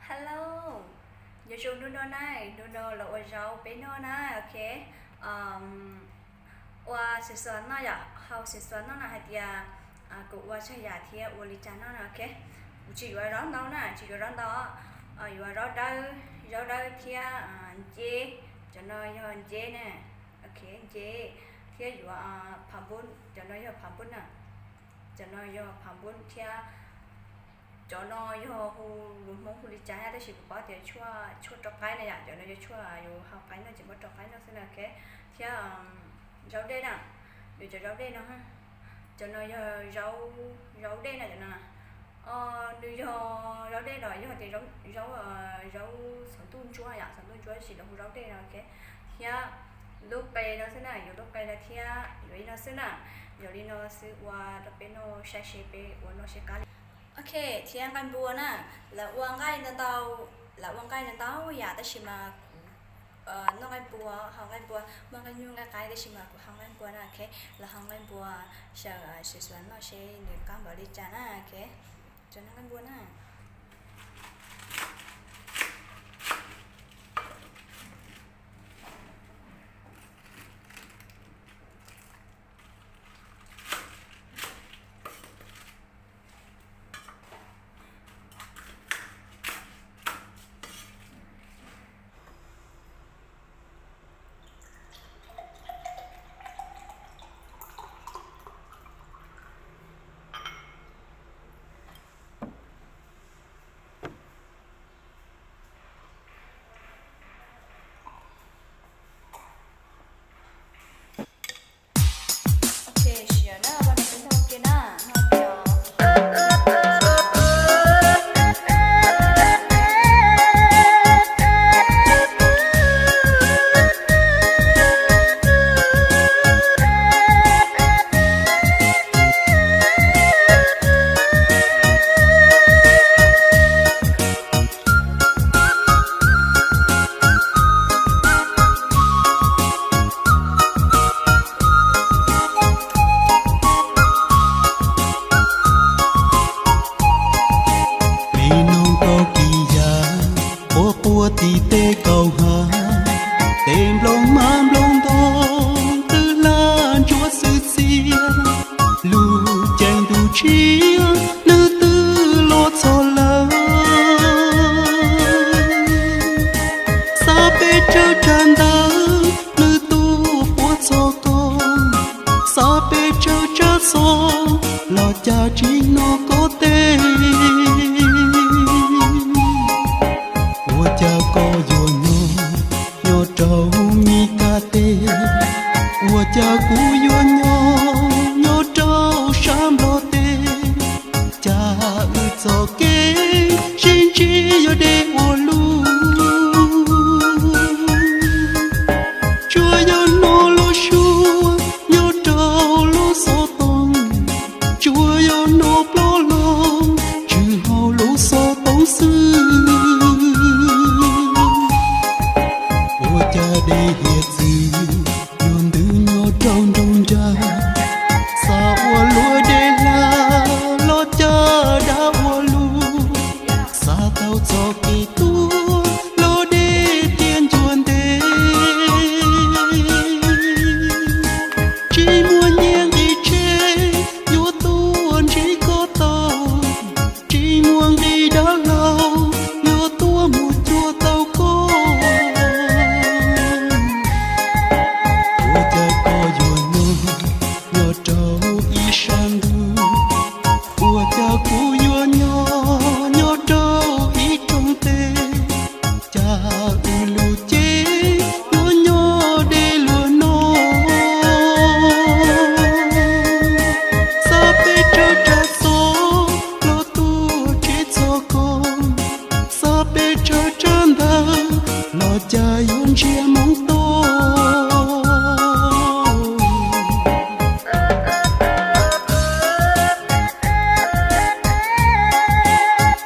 Hello, nyob zoo hnub no na, hnub no los ua zaub peb noj na, ok. Ua xim xuas noj yom, hau xim xuas noj no hais tias kuv ua tsaug yam thiab ua li cas noj no, ok. Kuv tsis yuav zaub ntau na, tsis yuav zaub ntau, yuav zaub dawb, zaub dawb thiab nceb, cov no yog nceb na, ok, nceb, thiab yuav phav npub, cov no yog phav npub na, cov no yog phav npub thiab cov no yog hu lus Hmoob hu li cas tab sis kuv paub tias tshuaj rau qaib na yom, cov no yog tshuaj yus hau qaib noj, tsis muab rau qaib noj xwb na, ok. Thiab zaub dej na, yuav cov zaub dej no, cov no yog zaub dej na, cov no nws yog zaub dej los yog tias zaub, zaub xov ntuj ntsuab yom, xov ntuj ntsuab tab sis lawv hu zaub dej no, ok. Thiab lub qe no xwb na, yuav lub qe no thiab yuav li no xwb na, yuav li no xwb ua rau peb noj saib seb peb ua noj seb qab li. Ok, thiab nqaij npua na, lawv ua nqaij ntau ntau, lawv ua nqaij ntau ntau yam tab sis mas kuv noj nqaij npua, hau nqaij npua, muaj nqaij nyuj nqaij qaib tab sis mas kuv hau nqaij npua na, ok. Lawv hau nqaij npua, xav xim xuas noj seb nws qab npaum li cas na, ok. Cov noj nqaij npua na. Peb noog koj kis yas, quaj quaj tim tej kaum hav, tej nplooj hmab nplooj ntoo twb hlab ntsuab xwb txias, lub caij ntuj tshiab nws twb los txog lawm. Xav peb tsawg tsag ntawv nws tuaj puag txog koj, xav peb tsawg tsag xov los cas tsis hnov koj teb. Ua cas koj yuav nyob nyob rau Mis Kas teb, ua cas kuv yuav nyob nyob rau sab Nplog teb. Cas wb txoj kev sib ntsib yog deb ua luaj, tsuas yog hnov lub suab nyob rau lub xov tooj, tsuas yog hnov plaub loo tswv hauv lub xov tooj xwb. Ua cas dej hiav txwv yuav ntws nyob rau nruab nrag, xav ua luag dej hla los cas dab ua luaj, xav tau txoj kev tuag los dej tiaj ncua ntev. Tsis muaj nyiaj nqi tsheb yuav tuaj ntsib koj tau, tsis muaj nqi dab laug yuav tuaj mus cuag tau koj. Ua cas koj yuav nyob nyob rau ib sab ntuj, ua cas kuv yuav nyob nyob rau ib rooj teb. Cas wb lub cev yuav nyob deb luaj no. Xav peb tsawg tsag xov los tuaj tseb txog koj, xav peb tsawg tsag ntawv los cas yuav ntsiag moo to.